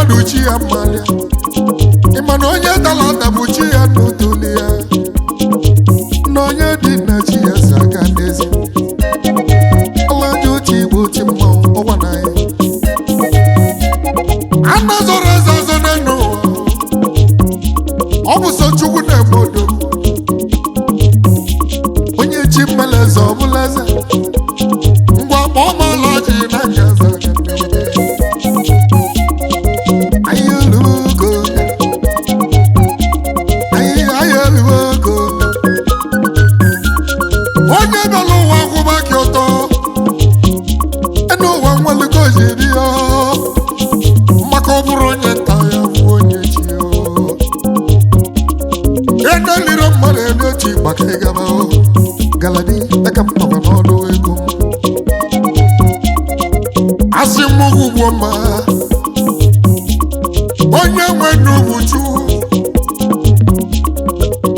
mmadụ chi ya mmalịa ịma na onye dara ada bụ chi ya n'otoli ya na onye dị na chi ya si aga n'ezi alaji otu igbo otu mmanwụ ọgwa na ya ana zọrọ eze azọ n'elu ụwa ọ bụ sọ Chukwu na-eme odo onye chi mmele eze ọ bụla eze ngwa kpọọ m alaji na nke eze Ayelugo, aye ayelugo. Onye nọ n'ụwa kwụba gị ọtọ, enu ụwa nwelugo jiri ya, maka ọ bụrụ onye nta ya bụ onye chi ya. Ene liri mmadụ elu echi maka ịgaba o, galadi aka m nọkwa n'ọdụ ego m. Asị m ugwu mma. Onye nwe n'ugwu Chukwu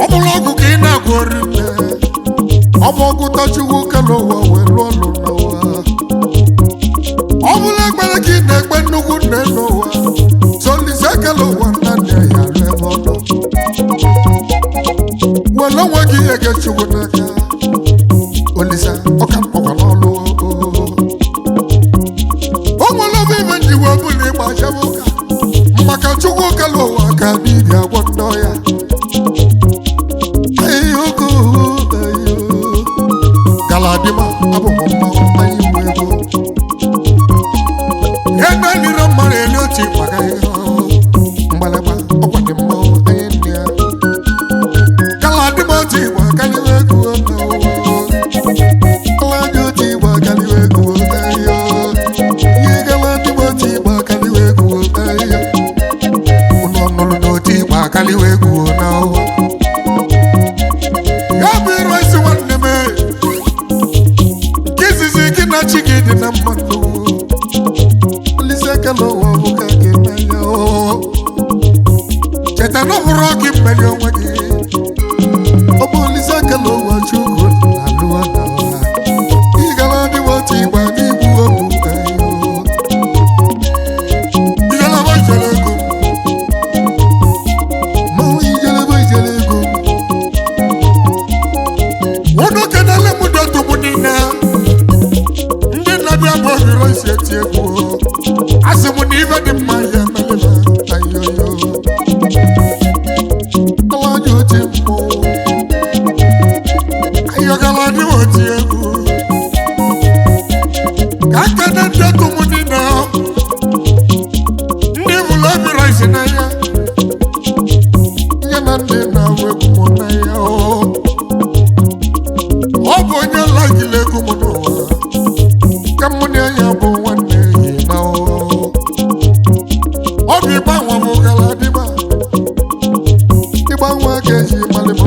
ọ bụrụ ọgwụ ka ị na-agwọ rinne ọ bụ ọgwụ tachukwu kele ụwa wee lụọ ọlụ n'ụwa ọ bụrụ ekpere ka ị na-ekpe nnukwu nne n'ụwa solise kele ụwa nna nna ya rụ ebe ọnụ were onwe gị ihe gị Chukwu n'aka olise ọka mkpọkwa n'ọlụ o nwere obe ibe njiwe ọbụla ịgba jebe ụka maka Chukwu kele ụwa ka dibịa gwọ ndọ ya ayoko ayo galadima abụ m mmanwụ anyị nwe ego ebe liri mmadụ elu otu maka ihe mgbalagba ọkwa dị mmanwụ anyị ndị ya galadima otu igbo akaliwe ego galadị otu igbo akaliwe ego ayo ihe galadima otu igbo akaliwe ego ayo unu nụrụ n'otu igbo akaliwe egwu na ụwa ya bụ ịrụ isi nwanne m nke izizi gị na chi gị dị na mmadụ Olise ekele ụwa bụ ka gị n'anya cheta na ọ bụrụ gị mmeri onwe gị ọ bụ Olise ekele ụwa Chukwu na-alụ na ụwa ịgara adịghị otu igba n'igbu obu ijelebe ijele ego mmanwụ ijelebe ijele ego unu kenele m dị otu mụ niile ndị na-abịa bụ ohiri isi eti egwu asị m na ife dị mma ya emelela ayoyo alaji oti mmọnwụ ayọgala dị oti egwu ka akene ndị otu mụ niile ndị bụrụ obiri isi n'anya nye na ndị na-awụ egwu m n'anya ọ bụ onye lagila egwu m n'ụwa ka mụ na ya bụ nwanne yi na ọ bụ ịgbanwe m galadima ịgbanwe ka eji malị m